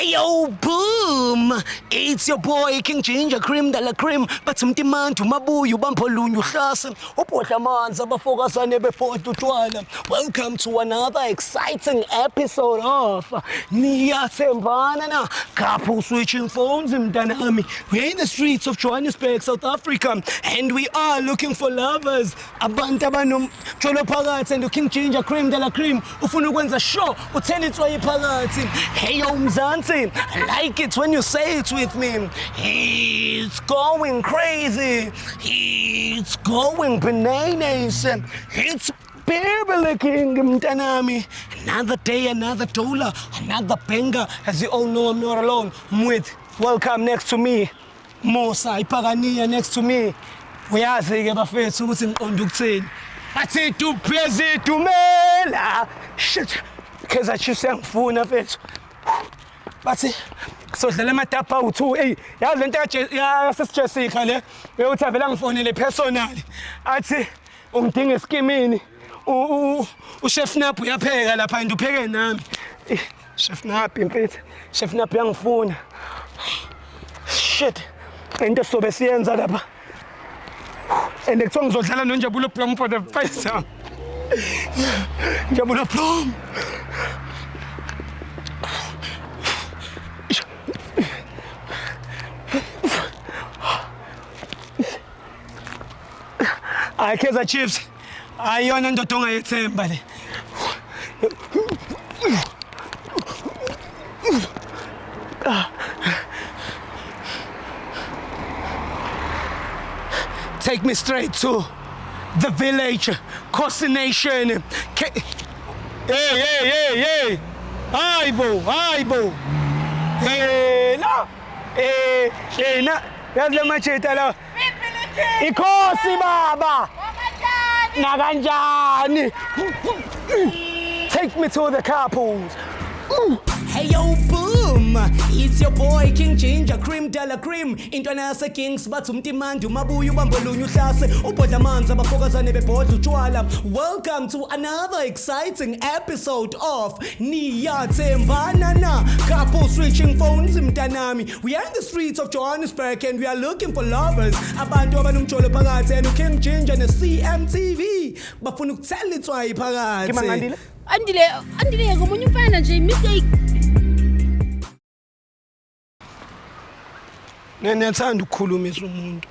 Hey yo, boom! It's your boy King Ginger Cream de la Cream. Bathi mntimantu mabuya ubambo lunye uhlase ubhodla amanzi abafokazane bebhoda utshwala. Welcome to another exciting episode of Niyathembana na Couple Switching Phones mntanami. We're in the streets of Johannesburg, South Africa, and we are looking for lovers. Abantu abanomjolo phakathi and King Ginger Cream de la Cream ufuna ukwenza sure uthela itswayi phakathi. Hey yo Mzansi, I like it when you say it with me. It's going crazy. It's going bananas. It's Barely King mntanami. Another day, another dollar, another banger. As you all know, I'm not alone. I'm with welcome next to me. Musa ipakaniya next to me. Uyazi ke bafethu ukuthi ngiqonda ukuthini. Bathi duphezi dumela. Shit. Kaizer Chiefs yangifuna mfethu. Bathi sodlala amadabha awu-2 eyi yazi lento yasesijessica le uyokuthi avele angifonele personally athi ungidinga eskimini uChef Nap uyapheka lapha and upheke nami. Chef Nap mfethu, Chef Nap uyangifuna. Shit. Into sobe siyenza lapha. And kuthiwa ngizodlala noNjabulo Blom for the first time. Njabulo Blom. Hayi Kaizer Chiefs. Ayiyona ndoda ongayethemba le. Take me straight to the village, Khosi Nation. Hey, hey, hey, hey. Hayi bo, hayi bo. Hey, la. Eh, eh na. Yazi le macheta la. Ikhosi baba. Nakanjani? Take me to the couples. Hey yo boom, it's your boy King Ginger Cream de la Cream. Intwana yase Kings bathi umtimandi umabuya ubambo lunye uhlase ubhodla amanzi abafokazane bebhodla utshwala. Welcome to another exciting episode of Niyathembana na Couple Switching Phones mntanami. We are in the streets of Johannesburg and we are looking for lovers. Abantu abanomjolo phakathi and King Ginger ne CMTV bafuna ukuthela itswayi phakathi. Kimangandile? Andile, Andile ngomunye umfana nje mistake. Niyathanda ukukhulumisa umuntu.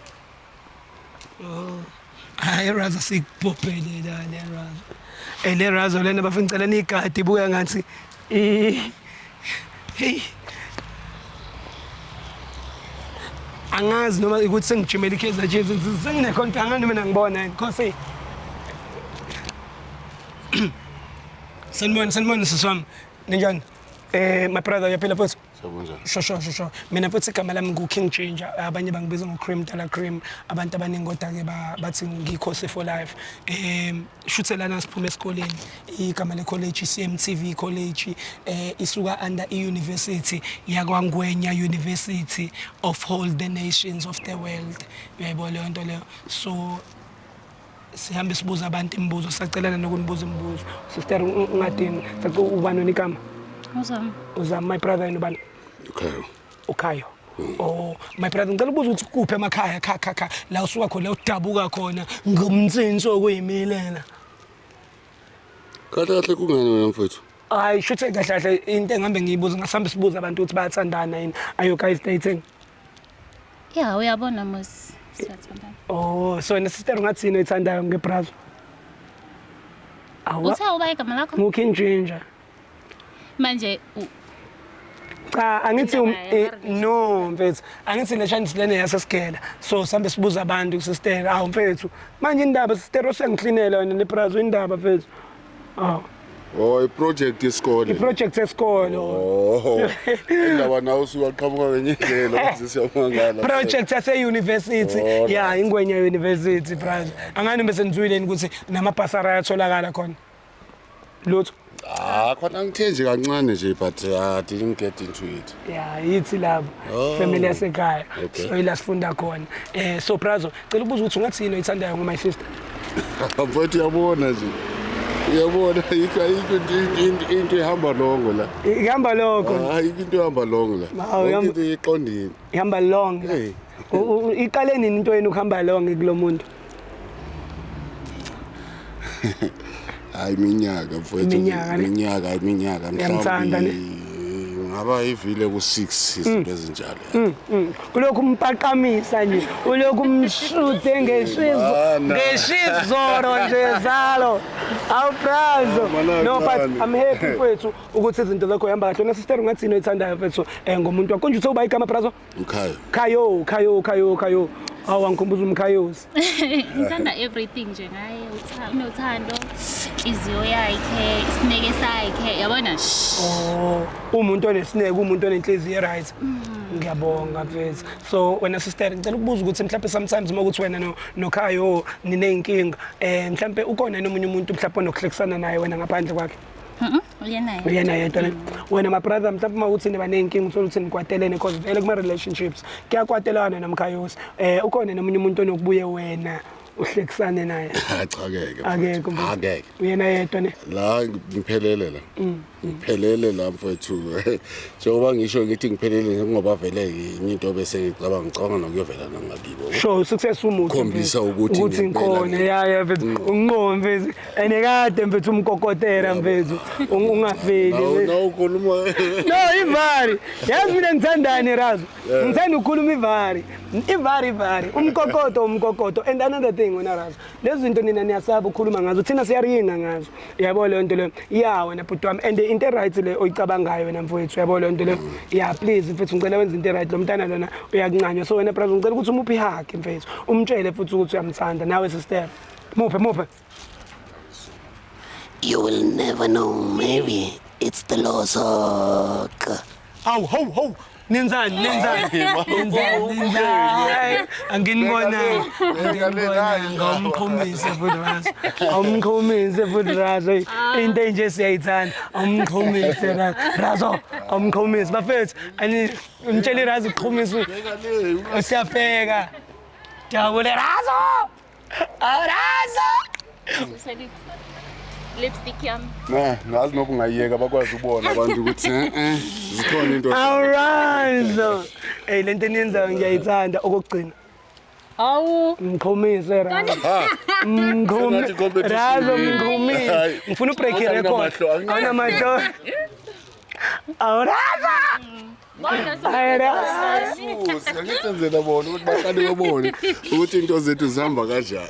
Oh. Hayi raza sikubhobhele la le raza. Eh le raza lena bafuna ngicela nigade ibuka ngathi eh hey angazi noma ukuthi sengijimela iKaizer Chiefs senginekhonto angani mina ngibona yini Khosi. Sanibona sanibona sisi wami. Ninjani? Eh my brother uyaphila futhi? Siyabonjani? Sho sho sho sho. Mina futhi igama lami ngu King Ginger. Abanye bangibiza ngo Cream Dala Cream. Abantu abaningi kodwa ke bathi ngikhosi for life. Shuthe lana siphuma esikoleni. Igama le college CMTV College isuka under i university yakwaNgwenya University of all the nations of the world. Uyayibona leyo nto leyo. So sihambe sibuza abantu imibuzo sacelana nokunibuza imibuzo. Sister ungadini sacela ubani wena igama? Uzama. Uzama my brother yena ubani? Okay. Ukhayo. Oh my brother ngicela ukubuza ukuthi kuphi emakhaya kha kha kha la usuka khona la udabuka khona ngomnsinsi okuyimilela. Kahle kahle kungani wena mfowethu? Hayi shuthe kahle kahle into engihambe ngiyibuza ngasambe sibuza abantu ukuthi bayathandana yini. Are you guys dating? Yeah, uyabona mos siyathandana. Oh so wena sister ungathi yini oyithandayo ngebrazo? Awa. Uthe uba igama lakho? Ngu King Ginger. Manje Cha angithi Indaba no mfethu angithi le chance lena yasesigela so sambe sibuza abantu sister awu mfethu manje indaba sister osengiklinela wena nebrazo indaba mfethu awu Oh, i-project yesikole. i-project yesikolo Oh. Indaba nawe usuqhamuka ngenye indlela manje siyamangala. project yase-university Alright. ya ingwenya university brazo angani bese nizwile yini ukuthi namabhasara ayatholakala khona lutho Ah, khona ngithe nje kancane nje but I didn't get into it. ya yithi labo Oh. family yasekhaya Okay. so ila sifunda khona so brazo cela ukubuza ukuthi ungathi yini oyithandayo ngo-my sister Mfowethu uyabona nje. Uyabona, ayikho ayikho into ehamba longo la. Ihamba lokho. Ayikho into ehamba longo la. Hawu, Yonke into iqondile. Ihamba long. Hey. Iqale nini into yenu ukuhamba long kulo muntu? Hayi, iminyaka, mfowethu. Iminyaka, ne? Iminyaka, iminyaka. Uyamthanda, ne? Ngaba ivile ku-6, izinto ezinjalo. Ulokhu umpaqamisa nje, ulokhu umshuthe ngeshizo, Mana. ngeshizoro nje zalo. Awu brazo. Mana, No, but kancane. I'm happy, mfowethu, ukuthi izinto zakho ihamba kahle. Wena sister, ungathi yini oyithandayo, mfethu, ngomuntu wakho? Konje uthe uba igama, brazo? Mkhaya. Khayo, Khayo, Khayo, Khayo. Awu, angikhumbuza umkhayosi. Ngithanda everything nje ngaye. Unothando, inhliziyo yakhe, isineke sakhe, yabona. Shh. Oh, umuntu onesineke, umuntu onenhliziyo, right. Ngiyabonga, mfethu. So wena sister, ngicela ukubuza ukuthi mhlawumbe sometimes uma ukuthi wena noKhayo nineyinkinga, mhlawumbe ukhona nomunye umuntu mhlawumbe onokuhlekisana naye wena ngaphandle kwakhe? Uyena yedwa. Uyena yedwa, ne? Wena my brother, mhlawumbe uma ukuthi niba ney'nkinga, uthole ukuthi nikwatelene, because vele kuma-relationships kuyakwatelana namkhayosi, ukhona nomunye umuntu onokubuye wena uhlekisane naye? Cha, akeke. Akekho, mfethu. Akeke. Uyena yedwa, ne? La ngiphelele, la ngiphelele la, mfowethu. Njengoba ngisho ngithi ngiphelele ngoba vele inye into bese ngicabanga, ngicabanga nokuyovela nangakibo. Sure, success umuthi. Khombisa ukuthi ukuthi ngempela ngikhona. Ya, mfethu, unqo mfethu, and kade mfethu umkokotela, mfethu, ungafeli. Nawu ukhuluma. No, ivari, yazi mina ngithandani, razo, ngithanda ukukhuluma ivari, ivari, ivari, umkokoto, umkokoto. And another thing, wena razo, lezi zinto nina niyasaba ukukhuluma ngazo, thina siyaringa ngazo, yabo leyo nto leyo. Ya, wena bhuti wami, and into e-right le oyicabangayo wena mfowethu, yabo leyo nto leyo. Ya, please mfethu, ngicela wenze into e-right. Lo mntana lona uyakuncanywa. So wena brother, ngicela ukuthi umuphe i-hug, mfethu, umtshele futhi ukuthi uyamthanda. Nawe sister, muphe, muphe. You will never know. Maybe it's the lost hawk. Awu, ho ho, nenzani, nenzani, nenzani, nenzani? Anginibonanga, anginibonanga. Awumqhumise futhi razo, awumqhumise futhi razo. Into enje siyayithanda. Awumqhumise razo, awumqhumise, bafethu. Ani ngitshela irazo uqhumise, siyabheka, jabule razo, razo. Lipstick yami. Ne, ngazi noba ungayiyeka, bakwazi ukubona abantu ukuthi zikhona into. Awurazo, ey, lento eniyenzayo ngiyayithanda. Okokugcina. Awu. Mqhumise razo. Ha. Sengathi competition. Razo, mqhumise. Hayi. Ngifuna ubreak record. Anginamahlo, Awunamahlo. Awurazo. Ayirazo. Angithi bona ukuthi baqale babone ukuthi into zethu zihamba kanjani.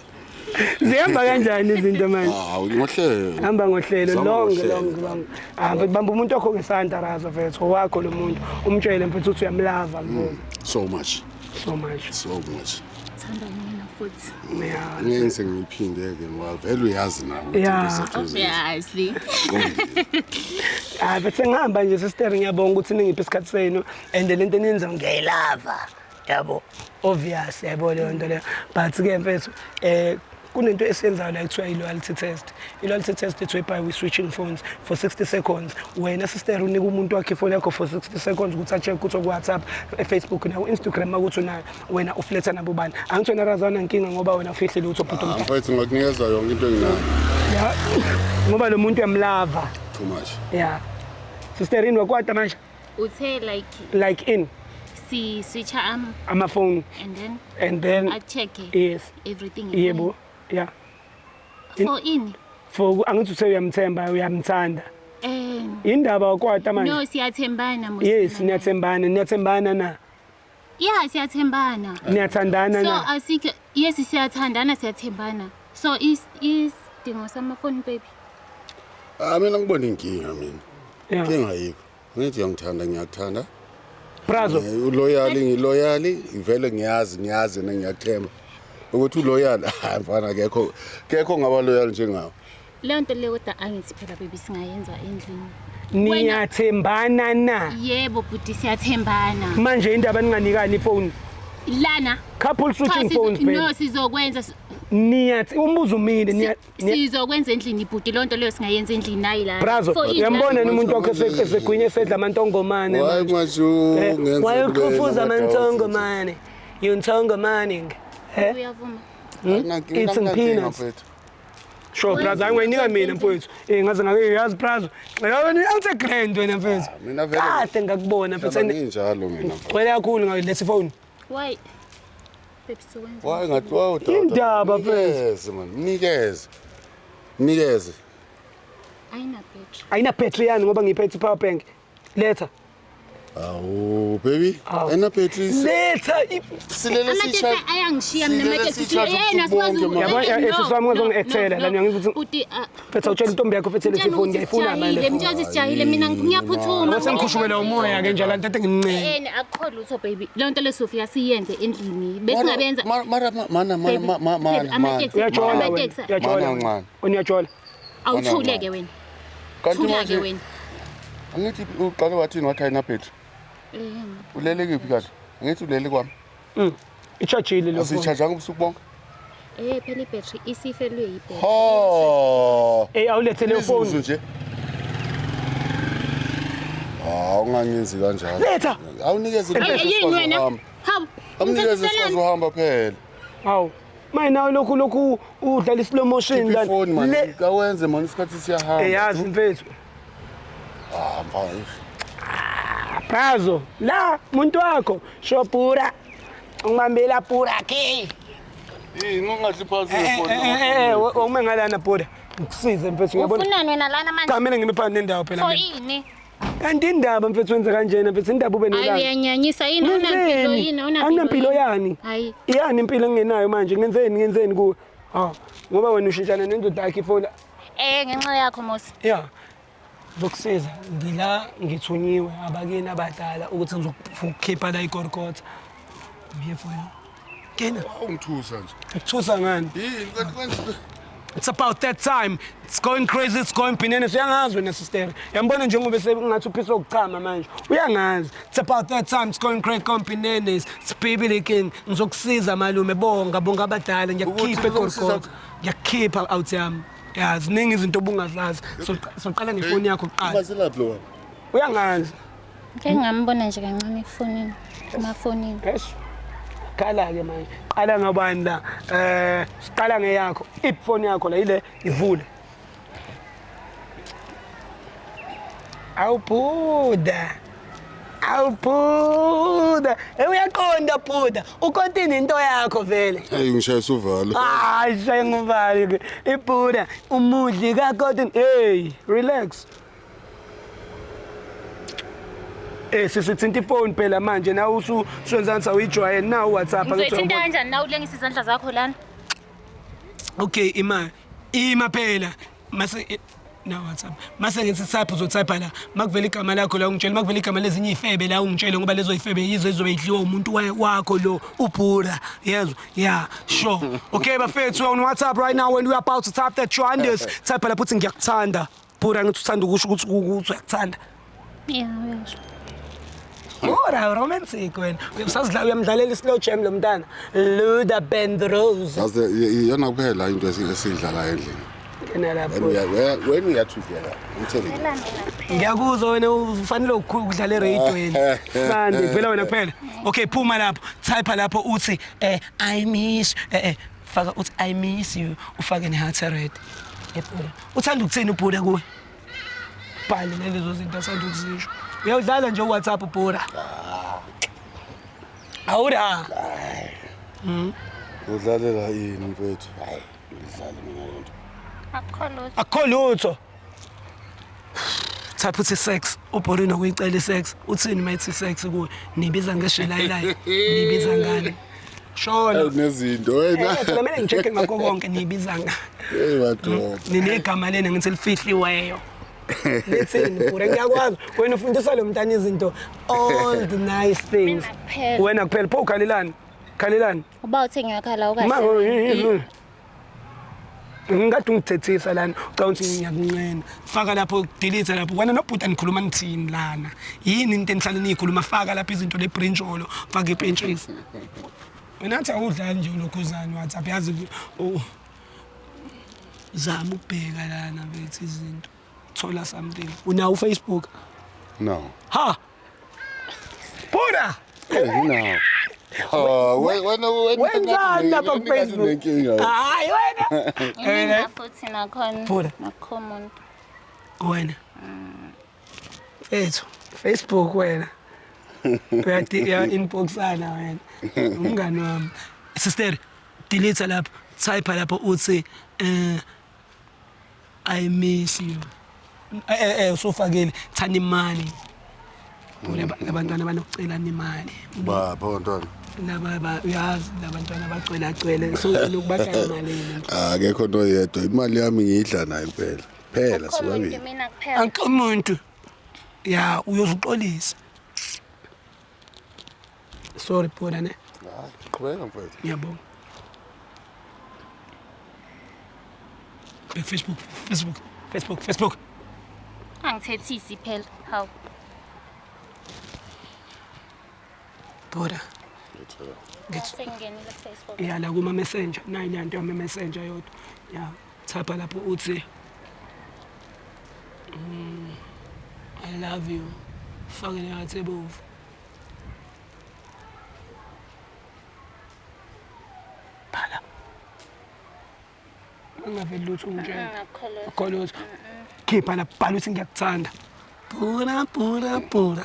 Zihamba kanjani izinto manje? Hawu, ngohlelo. Hamba ngohlelo. Zihamba Long ngohlelo. Long, long. Ah, mfethu, bamba umuntu wakho ngesandla razo, mfethu, owakho lo muntu, umtshele mfethu ukuthi uyamlava, mfethu. So much. So much. So much. Thanda mina futhi. Yeah. Ngeke sengiyiphinde-ke ngoba vele uyazi nawe ukuthi Yeah. into zethu Obviously. ziqondile. Hayi mfethu, sengihamba nje sister, ngiyabonga ukuthi ningiphe isikhathi senu, and lento eniyenza ngiyayilava, yabo, obvious, yabo leyo nto leyo. But ke mfethu, kunento esiyenzayo la ekuthiwa i-loyalty test. I-loyalty test it's whereby we switching phones for 60 seconds. Wena sister, unika umuntu wakhe ifoni yakho for 60 seconds ukuthi a-check ukuthi ku-WhatsApp, Facebook naku-Instagram ukuthi unayo. Wena ufletha nabo bani? Angithi wena razo awunankinga ngoba wena ufihlile ukuthi ubhuti Ah, omdala. mfethu, ngakunikeza yonke into enginayo. Ya, ngoba lo muntu uyamlava. Too much. Ya, sister, yini wakwata manje? Uthe like Like in si switcha am amafoni and then and then a check yes everything. Yebo, ya. For ini? For angithi uthe uyamthemba, uyamthanda. Indaba wakwata manje? No, siyathembana mos. Yes, niyathembana, niyathembana na? Yeah, siyathembana. Niyathandana So na? asikho, yes, siyathandana, siyathembana. So is isidingo samafoni, baby. Ah, mina ngibona inkinga mina. Yeah. Inkinga ayikho. Ngithi uyangithanda, ngiyakuthanda. Brazo. Uloyal, ngiloyal, vele ngiyazi, ngiyazi nengiyakuthemba. Ukuthi uloyal, hayi mfana, akekho kekho ngaba loyal njengawe. Leyo nto leyo kodwa angithi phela baby singayenza endlini. Wena- Niyathembana na? Yebo bhuti, siyathembana. Manje indaba ninganikani ifoni? Lana Couple cha, switching phones, no, baby. sizokwenza Niyathi umbuzo umile, sizokwenza endlini bhuti, leyo nto leyo singayenza endlini, nayi la. Brazo, For ini uyambona la? yini umuntu wakho esegwinye esedla amantongomane Why manje? manje ungenza Why kube uqhufuza nama-doubts amantongomane? You ntongomane. Eh? Uyavuma. Eating peanuts. Sure brother, hayi ungayinika mina mfowethu. Eh ngaze ngake yazi brother. Wena awuthe grand wena mfethu. Ah, mina vele- Kade ngakubona mfethu. Hlala nginjalo mina mfana. Gcwele kakhulu ngaletha ifoni. Why? Babe sokwenza. Why ngathi wow Indaba, mfethu. Mnikeze man, mnikeze. Mnikeze. Ayina battery. Ayina battery yani ngoba ngiphethe power bank. Letha. Awu baby, Awu. ayina battery. Letha Silele Amateksi sisha. ayangishiya mina Silele amateksi. sisha Yena sikwazi bonke, Yabo, sisi wami ungazongi-ethela lana, uyangizwa ukuthi- Uthi Mfethu awutshela intombi yakho mfethu letha ifoni ngiyayifuna manje. Mtshela ukuthi sijahile mina ngiyaphuthuma. Ngoba sengikhushukela umoya ke njalo ntate ngincince. Eh akukho lutho baby. Leyo nto lesofika siyenze endlini. Besingabenza Mara mana mana Baby, mana baby, mana. amateksi- Uyajola wena. Amateksi. Uyajola. Mana ncane. Wena uyajola. Awuthule ke wena. Kanti Thula ke manje wena. angithi uqale wathini wathi ayina battery. Ulele kephi kahle? Angithi ulele kwami. Ichajile lo phone. Asichargeanga ubusuku bonke. Eh phela ibattery isifelwe yibhetri. Ha. Eh awulethe leyo Imizuzu phone. nje. Ah, ungangenzi kanjalo. Letha. Awunikeze Hey, yini wena? Hawu. Amnikeze ngithathiselani? sikwazi uhamba phela. Hawu. Manje nawe lokhu lokhu udlala i-slow motion Khipha lana. ifoni man. Le Kawenze man isikhathi siyahamba. Eh yazi mfethu. Ah, mfana. Brazo, la muntu wakho shopura. Ungibambela pura ke. Yini ungadli phansi Eh nefoni. eh eh ume ngalana pura. Ngikusize mfethu ngiyabona. Ufunani wena lana manje? Cha mina ngime phansi nendawo phela For mina. ini? Kanti indaba mfethu wenza kanjena mfethu indaba ube Hayi nolaka. uyanyanyisa yini unampilo Ngenzeni? yini Anginampilo yani? Hayi. Iyani impilo engingenayo manje ngenzeni ngenzeni kuwe? Ha, ngoba wena ushintshana nendoda yakho ifoni. Eh ngenxa yakho Musi. Ya. Zokusiza ngila ngithunyiwe abakini abadala ukuthi ngizokukhipha la igorgotha. I'm here for you. Ngena. Ungithusa nje. Ukuthusa ngani? Yini kanti kwenza It's about that time. It's going crazy, it's going bananas. Uyangazi wena sister. Yambona njengoba sengathi uphisa ukuchama manje. Uyangazi. It's about that time. It's going crazy, going bananas. It's baby licking. Ngizokusiza malume bonga bonga abadala ngiyakukhipha Ukuthi uzongisiza- egorgotha. Ngiyakukhipha out yami. Ya, ziningi izinto obungazazi. Soqala ngefoni yakho kuqala. Baselaphi lo baba? Uyangazi. Ngeke ngambona nje kancane efonini. Emafonini. Yes. Qala ke manje. Qala ngabani la? Eh, siqala ngeyakho. Ifoni yakho la ile ivule. Awubhuda. Awubhuda. Eh uyaqonda bhuda. Ukontini into yakho vele. Hey ngishayisa uvalo. Hayi shaye ngubani ke. Ibhuda umudli kaKotini. Hey, relax. Eh sisithinta ifoni phela manje nawe usuwenza ngathi awuyijwayele na uWhatsApp Ngizoyithinta kanjani na ulengisa izandla zakho lana? Okay ima ima phela mase na WhatsApp mase ngithi type uzotype la makuvela igama lakho la ungitshele makuvela igama lezinye ifebe la ungitshele ngoba lezo ifebe yizo ezizobe idliwa umuntu wakho lo ubhura yezwa yeah sure okay bafethu on WhatsApp right now when we are about to type that Johannes type lapho uthi ngiyakuthanda bhura ngithi uthanda ukusho ukuthi ukuthi uyakuthanda Yeah, uyasho. Bhura romantic wena usazidla uyamdlalela islow jam lo mntana Luda Bendrose Yazi iyona kuphela into esiyidlala endlini. ngena lapho When we are together, I'm telling you. Ngiyakuzwa wena ufanele ukudlala eradioweni. Sunday vela wena kuphela. Okay phuma lapho, type lapho uthi I miss faka uthi I miss you ufake ne heart red. Ebhula. Uthanda ukuthini ubhula kuwe? Bhale nalezo zinto asanda ukuzisho. Uyawudlala nje uWhatsApp ubhula. Awura. Udlalela yini mfethu? Hayi, ngidlala mina lento. Akukho lutho. Akukho lutho. Type uthi sex, ubhori nokuyicela isex. Uthini mayithi sex kuwe? Nibiza ngeshilayilayi, nibiza ngani? Shona. Unezinto wena. Eh, phela kumele ngi-check-e ngakho konke nibiza ngani. Hey madoda. Ninegama lena ngithi lifihliweyo. Lithini bhura ngiyakwazi. Wena ufundisa lo mntana izinto all the nice things. Mina kuphela. Wena kuphela pho ukhalelani? Khalelani? Uba uthe ngiyakhala Ma ukahle. ngingade ungithethisa lana ucabanga ukuthi ngiyakunqena faka lapho delete lapho wena nobhuti anikhuluma nithini lana yini into enihlale niyikhuluma faka lapho izinto lebrinjolo faka ipentshisi wena athi awudlali nje ulokhuzane WhatsApp yazi zama ukubheka lana bethi izinto thola something unawo uFacebook No. ha Bhuda Eh nginawo. Ah, wena wena wenzani lapha ku-Facebook Nenkinga. hayi wena Mina futhi nakhona. Pura. Nakho umuntu. Wena. Mfethu, Facebook wena. Uyadi ya inboxana wena. Umngani wami. Sister, delete lapho, type lapho uthi I miss you. Usufakile thanda imali. Bona abantwana banokucelana imali. Bapha abantwana. Laba uyazi labantwana abacwela cwele so lokubashaya imali. Akekho into yedwa. Imali yami ngiyidla nayo kuphela. Phela Akukho muntu sobabili. mina kuphela. Anke umuntu. Ya uyozuxolisa. Sorry Pura ne. Hayi, qhubeka mfethu. Ngiyabonga. Bhek Facebook, Facebook, Facebook, Facebook. Angithethisi phela. Hawu. Pura. Sengingenile ku-Facebook. Ya la kuma messenger, nayi le nto yama messenger yodwa. Ya, thapha lapho uthi I love you. Fake le ngathi ebovu. Bhala. Angaveli lutho ungitshela. Akukho lutho. Akukho lutho. Khipha la bhala uthi ngiyakuthanda. Pura pura pura.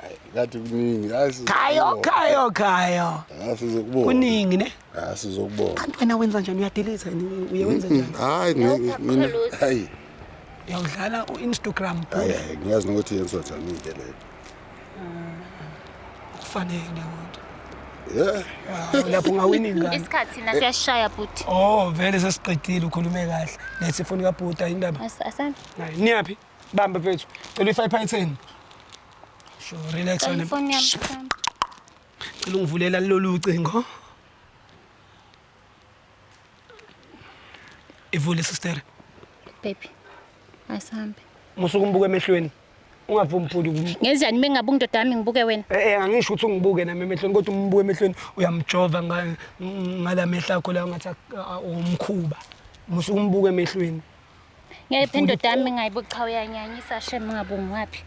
Hayi, kathi kuningi. Hayi Khayo khayo khayo. Hayi sizokubona. Kuningi ne? Hayi sizokubona. Kanti wena wenza njani uyadelete yini? Uye wenza njani? Hayi mina Akukho lutho. hayi. Uyawudlala u-Instagram Hayi pura. hayi, ngiyazi nokuthi yenziwa njani into leyo. Kufanele kodwa. Yeah. Wow, lapho ungawini ngani? Isikhathi thina siyashaya bhuti. Oh, vele sesiqedile ukhulume kahle. Lethe ifoni kaBhuda indaba. Asante. Nayi, niyaphi? Bamba mfethu. Cela uyi-5 by 10. Sure, relax Cela wena. ifoni yami. Cela ungivulela lolu ucingo. Ivule sister. Baby. Asambe. Musuke umbuke emehlweni. Ungavumi bhuti. Ngenzani mengabe undoda yami ngibuke wena? Angisho ukuthi ungibuke nami emehlweni kodwa umbuke emehlweni uyamjova ngala mehla akho la ngathi umkhuba. Musuke umbuke emehlweni. Ngeke indoda yami ngayibuka cha uyanyanyisa shem ngabe ungwaphi.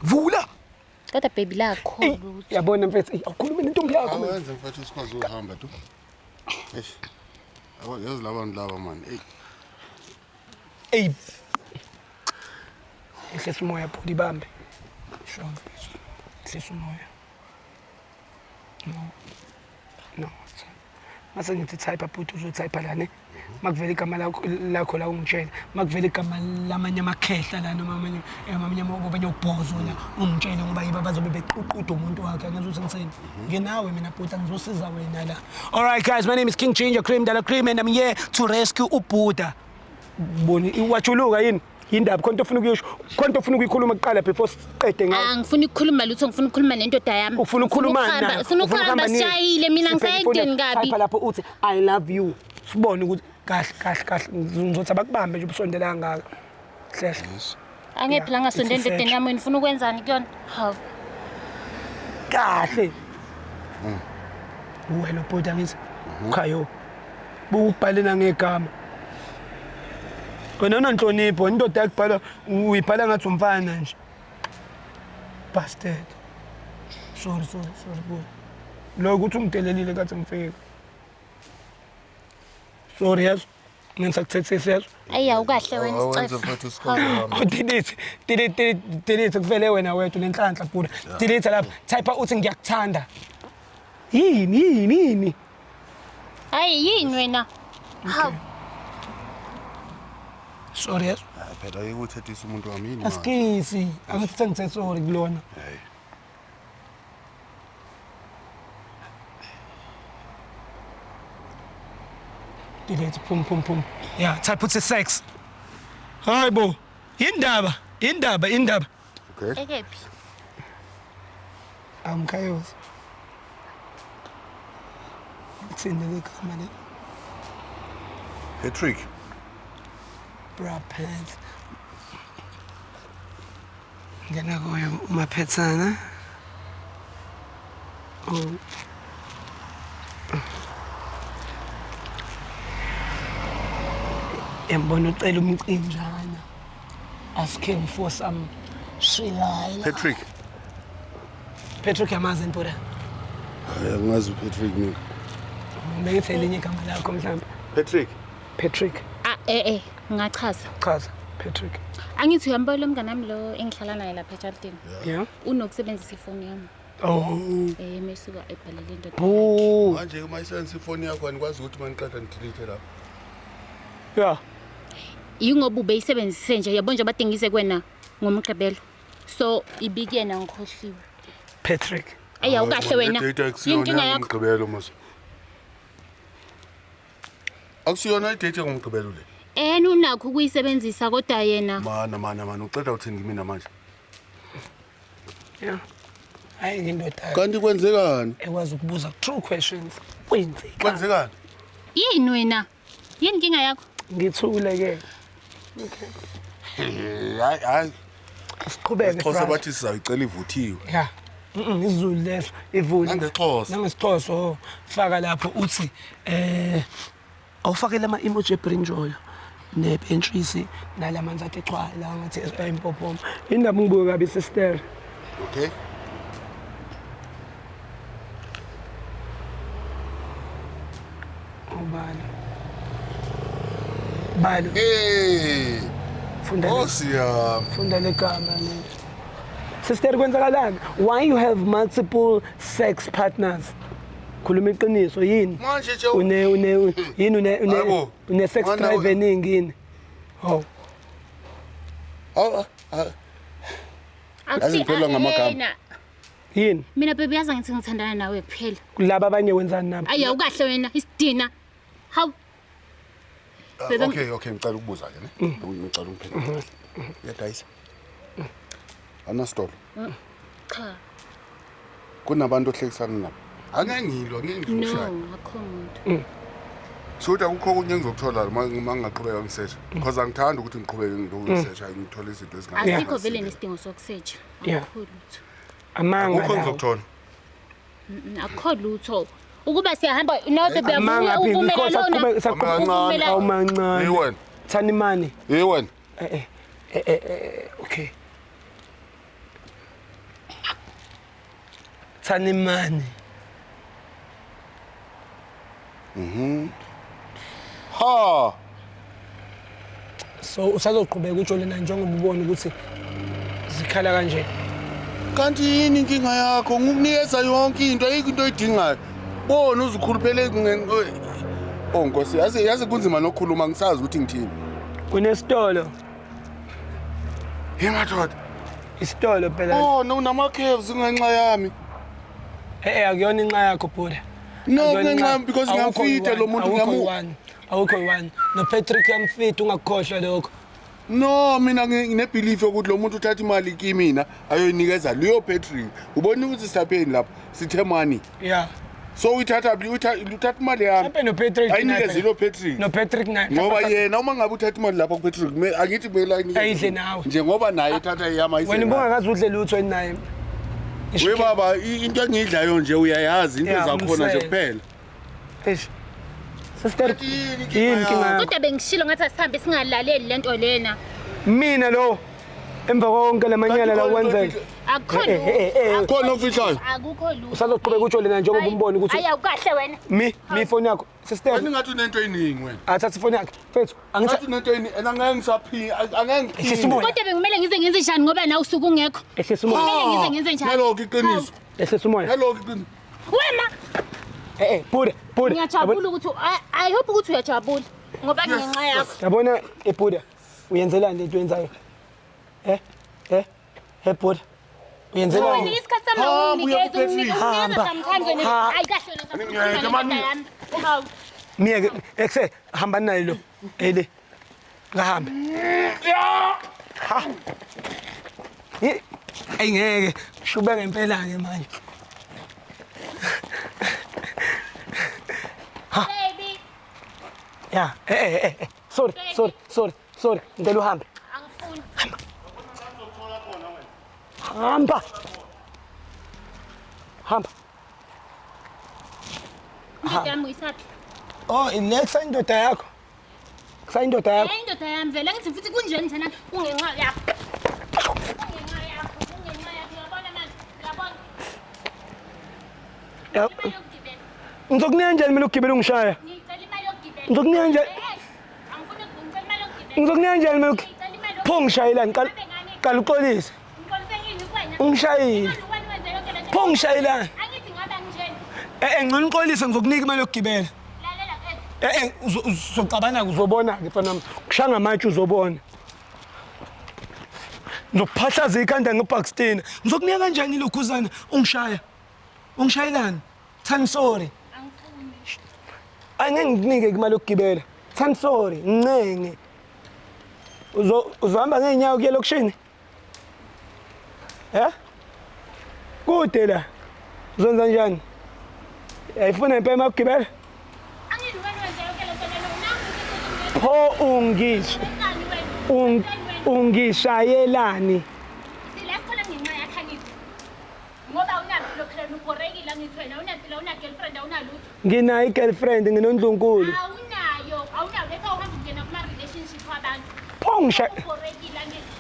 Vula. Kodwa baby la akukho lutho. Yabona mfethu, awukhulume nentombi yakho. Man. Awenze mfethu sikwazi ukuhamba tu. Eish. Yabo yazi labantu laba man. Ey. Ey. Ehlisa umoya bhuti ibambe. Sure mfethu. Ehlisa umoya. No. No. Mase ngithi type bhuti uzotype la ne. Makuvela igama lakho la ungitshela. Makuvela igama lamanye amakhehla la noma amanye amanye abanye ubhozo la ungitshele ngoba yiba bazobe beququda umuntu wakhe angazi ukuthi ngithini. Nginawe mina bhuti angizosiza wena la. All right guys, my name is King Ginger Cream Dala Cream and I'm here to rescue uBuddha. Boni iwajuluka yini? Indaba khona ofuna ukuyisho, khona ofuna ukuyikhuluma kuqala before siqede ngayo. Angifuni ukukhuluma lutho, ngifuna ukukhuluma nendoda yami. Ufuna ukukhuluma nayo. Ufuna ukuhamba sishayile mina ngisayekudeni kabi. Type lapho uthi I love you. Sibone ukuthi kahle kahle kahle ngizothi abakubambe nje ubusondela kangaka. Hlehla. Angephi la ngasondela endodeni yami wena ufuna ukwenzani kuyona? Hawu. Kahle. Wena bhuti angithi. Khayo. Bukubhale nangegama. Wena unanhlonipho, indoda yakubhala uyibhala ngathi umfana nje. Bastard. Sorry sorry sorry bhuti. Lo ukuthi ungidelelile kathi ngifika. Sorry yazo. Ngisakuthethisa yazo. Ayi awukahle wena Awenze isicefe. mfethu sikwazi ukuhamba. Delete, delete, delete kuvele wena wedwa nenhlanhla bhuti. Delete lapha. Type uthi ngiyakuthanda. Yini yini yini? Hayi yini wena? Hawu. Sorry yazo. Hayi phela ayikuthethisa umuntu wami yini manje. Asikisi. Angithi sengithe sorry kulona. Hayi. Delete phum phum phum. Yeah, type uthi sex. Hayibo. Indaba, indaba, indaba. Okay. Ekephi? Amkhayozi. Uthini le gama le? Patrick. Bra pants. Ngena kuyo umaphethana. Oh. Yambona ucela umcinjana. Ask him for some shilala. Patrick. Patrick yamazi mpura. Hayi angazi uPatrick mina. Bengithi elinye igama lakho mhlawumbe. Patrick. Patrick. Ah, ngingachaza. Chaza, Patrick. Angithi uyambona lo mngane wami lo engihlala naye lapha eJardini. Yeah. Unokusebenzisa ifoni yami. Oh. Mesuka ebhalele indoda. Boo. Manje uma isebenzisa ifoni yakho anikwazi ukuthi maniqeda nidelete lapho. Yeah. Yingoba ubeyisebenzise nje yabo nje badingise kuwena ngomgqibelo. So ibikuyena ngikhohliwe. Patrick. Eya ukahle wena. Le date Inkinga akusiyona yakho. ngomgqibelo mos. Akusiyona idate ngomgqibelo le. Unakho ukuyisebenzisa kodwa yena. Mana mana mana uqeda uthini kimina manje? Yeah. Hayi indoda Kanti kwenzekani? ekwazi ukubuza true questions. Kwenzeka. Kwenzekani? Yini wena? Yini inkinga yakho? Ngithule ke. Hayi hayi. Siqhubeke. IsiXhosa brother. bathi sizayicela ivuthiwe. Yeah. isiZulu leso ivuli. NangesiXhosa. NangesiXhosa oh, faka lapho uthi awufakele ama emoji ebrinjolo nepentshisi nalamanzi athi chwa la ngathi empophoma. Indaba ngibuke kabi sister. Okay. Ubalo. Balo. Hey. Funda. Nkosi yami. Funda legama le. Sister kwenzakalani? Why you have multiple sex partners? Khuluma iqiniso yini? Manje nje Une une yini une une Hayibo. une sex Mana drive eningi yini? Oh. Awu. Yazi ngiphelelwa ngamagama. Yena. Yini? Mina baby yazi ngithi ngithandana nawe kuphela. Kulaba abanye wenzani nabo? Ayi awukahle wena isidina. Hawu. Bebe- Okay, ngicela ukubuza ke ne. Ngicela ungiphendule. Uyadayisa? Anasitolo. Cha. Kunabantu ohlekisana nabo. Angeke ngilwa, angeke No, ngikushaya. akho muntu. Shuthi akukho okunye engizokuthola uma ngingaqhubeka ngisesha. Because angithandi ukuthi ngiqhubeke ngilokhu ngisesha ngithole izinto ezingathi. Asikho vele nesidingo sokusearch. Yeah. Akukho lutho. Amanga. Akukho lawo. engizokuthola. Akukho lutho. Ukuba siyahamba no baby Amanga phela uvumela because lona. saqhubeka saqhubeka Uvumela awumancane. Hey wena. Thani mani. Hey wena. Okay. Thani mani. Ha. So usazoqhubeka utshole na njengoba ubona ukuthi zikhala kanje. Kanti yini inkinga yakho? Ngikunikeza yonke into, ayikho into oyidingayo. Bona uzikhuluphele Oh Nkosi, yazi kunzima nokukhuluma ngisazi ukuthi ngithini. Kunesitolo, Hey madoda. isitolo phela. Oh, no unama-curves ngenxa yami. Akuyona inxa yakho bhuda. No, Akuyona kungenxa inxa- yami because Awukho ngiyamfita lo muntu awukho yi-one, Awukho yi-one. No Patrick uyamfita ungakukhohlwa lokho. No, mina ngine-belief yokuthi lo muntu uthatha imali kimina ayoyinikeza leyo Patrick. Ubona ukuthi sisapheni lapho sithe money. Yeah. So uyithatha uthatha imali yami. Mhlawumbe no Patrick Ayinikeze lo Patrick. No Patrick naye. Ngoba yena uma ngabe uthatha imali lapho kuPatrick angithi kumele ayinikeze. Ayidle nawe. Njengoba naye ethatha eyami ayidle. Wena nawe. ubungakaze udle lutho wena naye. We baba into engiyidlayo nje uyayazi into Yeah, zakhona nje umsele. kuphela. Eish. Sister Kanti yini inkinga yini inkinga yakho? Kodwa bengishilo ngathi asihambe singalaleli lento lena. Mina lo emva konke lamanyala la Kanti khona into kwenzeka. Akukho lutho. Khona okufihlayo? Akukho lutho. Usazoqhubeka utshole na njengoba umbona ukuthi Ayi awukahle wena. mi ifoni yakho. Sister Kanti ngathi unento eningi wena. athatha ifoni yakhe. Mfethu angithi Ngathi unento eningi and angeke ngisaphinda angeke Ehlisa ngiphinde. umoya. Kodwa bekumele ngize ngenze njani ngoba nawe usuke ungekho. Ehlisa umoya. Kumele ngize ngenze njani? Nalokho iqiniso. Ehlisa umoya. Nalokho iqiniso. Wena Buda, Buda. ngiyajabula ukuthi I hope ukuthi uyajabula ngoba ngenxa yakho. Yabona eBuda uyenzelani lento oyenzayo? Buda. Uyenzelani? Unika isikhathi sami Hamba uye unginikeza kuPatrick. unginikeza Hamba. sometimes wena. Ha. Ayi kahle wena. Ngiyayeka mani. Hawu. Miyeke ekse hamba naye lo. Ele. Ngahambe. Ha. Ayi ngeke shube ngempela ke manje. Baby, Ya, Sorry, sorry, sorry, sorry. Ngicela uhambe. angifuni. Hamba. Hamba. Indoda yami uyisaphi? Oh, inexa indoda yakho. Kusa indoda yakho. Eh indoda yami vele ngithi futhi kunjeni njena kungenxa yakho. Kungenxa yakho, kungenxa yakho. Uyabona manje? Uyabona? Ya, Imali yokugibela. Ngizokunika kanjani mina ukugibela ungishaya? Ngicela imali yokugibela. Ngizokunika kanjani? Hey, angifuni ngicela imali yokugibela. Ngizokunika kanjani mina? Ngicela imali Pho ngishayelani? Qala Ngabe ngani? qala uxolise. Ngixolise ini kuwena? Ungishayile. Imali uwena wenze yonke le nto. Pho ngishayelani? Angithi ngabe angijeni. Eh eh ngicela uxolise ngizokunika imali yokugibela. Lalela eh. Eh eh uzoxabana uzobona ke mfana wami. Kushaya ngamatshe uzobona. Ngizokuphahlaza ikhanda ngeBakstina. Ngizokunika kanjani lokhuzana ungishaya? Ungishayelani? Thani sorry. Angifuni. Angeke ngikunike imali yokugibela. Thani sorry, ngincenge. Uzo uzohamba ngeenyawo kuye lokishini? Eh? Kude la. Uzonza njani? Ayifuna impela imali yokugibela? Angithi wena wenze yonke le nto lena. Nangu ukuthi Pho ungish wenzani wena? ung, Wenzani wena? ungishayelani? Sila sikhona ngenxa yakhe angithi. Ngoba awunampilo phela ubhorekile angithi wena awunampilo awuna-girlfriend awunalutho. Nginayo i-girlfriend nginondlunkulu. Awunayo, awunayo letha uhamba ungena kuma-relationship wabantu. Pho ngisha Ubhorekile angithi.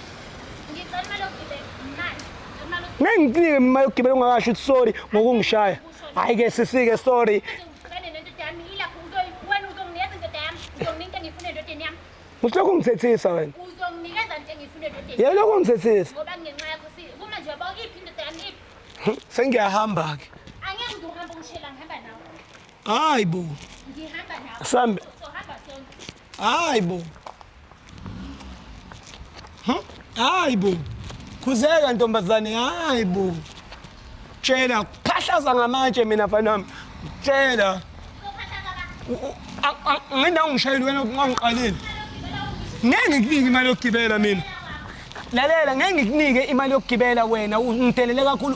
Ngicela imali yokugibela manje. Ngicela imali yokugibela. ngeke ngikunike imali yokugibela ungakasho ukuthi sorry ngokungishaya. Hayi ke sisike sorry. Manje ngihlukane nendoda yami ilapho wena uzonginikeza indoda yami. Uzonginika into engiyifuna endodeni yami. Usilokhu ungithethisa wena. Uzonginikeza into engiyifuna endodeni. Yena lokhu ungithethisa. Ngoba kungenxa yakho kuma nje yabo iphi indoda yami iphi? Sengiyahamba ke. Angeke ngize uhambe ungishela ngihamba nawe. Hayi bo. Ngihamba nawe. Sambe. Sohamba sonke. Hayi bo. Hayi bo. Khuzeka ntombazane, hayi bo. Tshela, phahlaza ngamatshe mina mfana wami. Tshela. Ngindawo ngishayile wena ungangiqaleli. Ngeke ngikunike imali yokugibela mina. Lalela, ngeke ngikunike imali yokugibela wena, ungidelele kakhulu,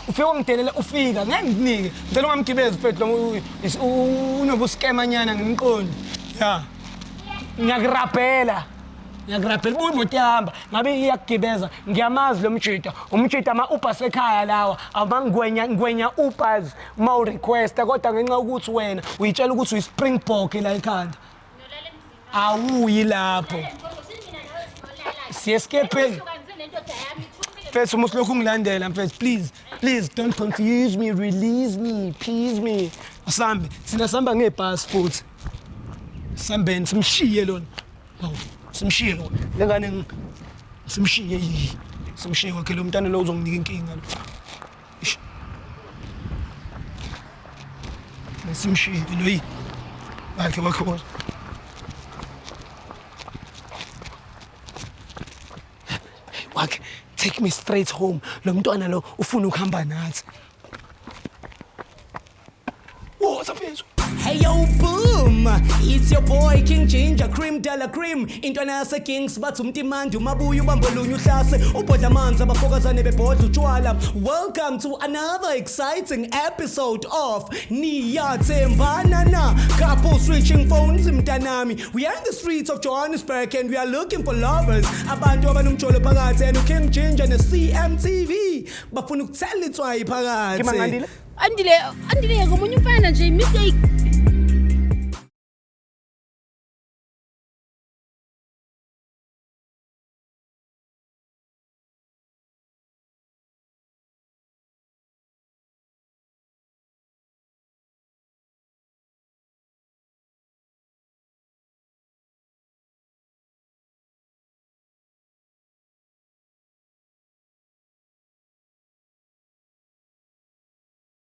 ufike ungidelele ufika, ngeke ngikunike. Ngicela ungamgibezi mfethu lo unobuskemanyana ngimqondi. Ya. Ngiyakurabhela. Ngiyakurabhela buya imoto iyahamba, ngabe iyakugibeza. Ngiyamazi lo mjita. Umjita ama Uber sekhaya lawa, amangwenya ngwenya Ubers uma urequesta kodwa ngenxa yokuthi wena uyitshela ukuthi uyi-Springbok la ekhanda. Awuyi lapho. Siye eskepheni. Mfethu uma usilokhu ungilandela mfethu, please, please don't confuse me, release me, please me. Asambe, thina sihamba ngebhasi futhi. Sambeni simshiye lona. Hawu, simshiye lona. Le ngane simshiye yi. Simshiye kwakhe lo mntana lo uzonginika inkinga lo. Ish. Simshiye lo yi. Wakhe wakhe. Wakhe, take me straight home. Lo mntwana lo ufuna ukuhamba nathi. Woza mfethu. Hey yo boom, it's your boy King Ginger Cream Della Cream. Intwana yase Kings bathi umtimandi umabuya ubambolunye uhlase ubhodla amanzi abafokazane bebhodla utshwala. Welcome to another exciting episode of Niyathembana Na. Couple switching phones mntanami. We are in the streets of Johannesburg and we are looking for lovers. Abantu abanomjolo phakathi and King Ginger ne CMTV bafuna ukuthela itswayi phakathi. Andile, Andile ngomunye umfana nje mistake.